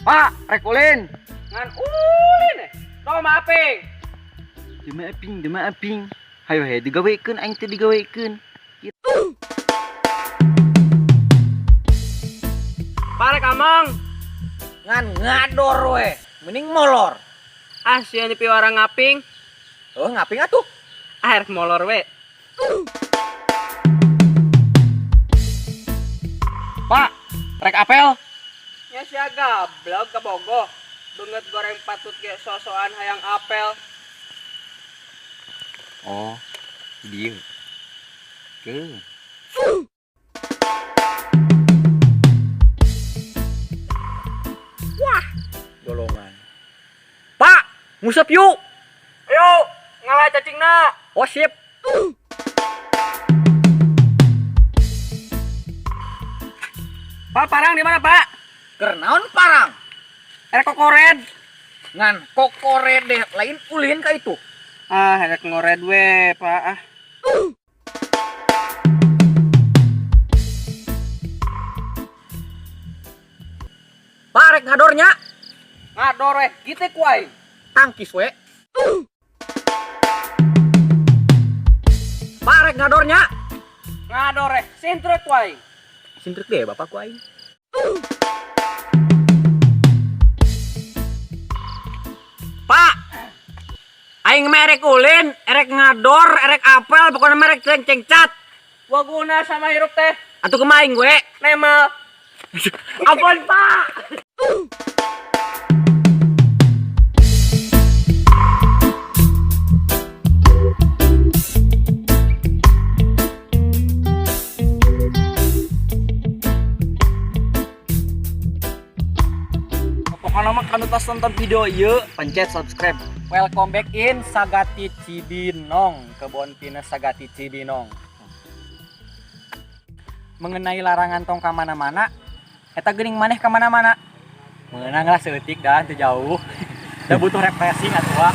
Pak, rek ulin. Ngan ulin eh. Tong maaping. Di maaping. Hayo he digawekeun aing teh digawekeun. Pak rek amang. Ngan ngador we, mending molor. Ah sia dipiwara ngaping. Oh, ngaping atuh. Ah rek molor we. Pak, rek apel. Nya sia gablog kabogoh. Beungeut goreng patut ge sosokan hayang apel. Oh, dieu. Keun. Wah, golongan. Pak, ngusep yuk. Ayo, ngalah cacingna. Oh, sip. Pak, parang di mana, Pak? Keur naon parang? Erek kokored. Ngan kokored deh, lain ulin ka itu. Ah, erek ngored we, Pak. Ah. Pak, rek ngadornya. Ngador we, kitu ku aing. Tangkis we. Pak, rek ngadornya. Ngador we, sintrek ku aing. Sintrek deh bapak ku aing. Pak, aing mah erek ulin, erek ngador, erek apel, pokoknya mah erek cengcat. Waguna sama hirup teh. Atuh kumaha aing we? Nemal. Ampun, Pak. Pokoknya mah kanu tos nonton video ieu, pencet subscribe. Welcome back in Sagati Cibinong, Kebon Pinus Sagati Cibinong. Mengenai larangan tong ka mana-mana, eta geuning maneh ka mana-mana. Meunang lah seutik dah, teu jauh. Da butuh refreshing atuh.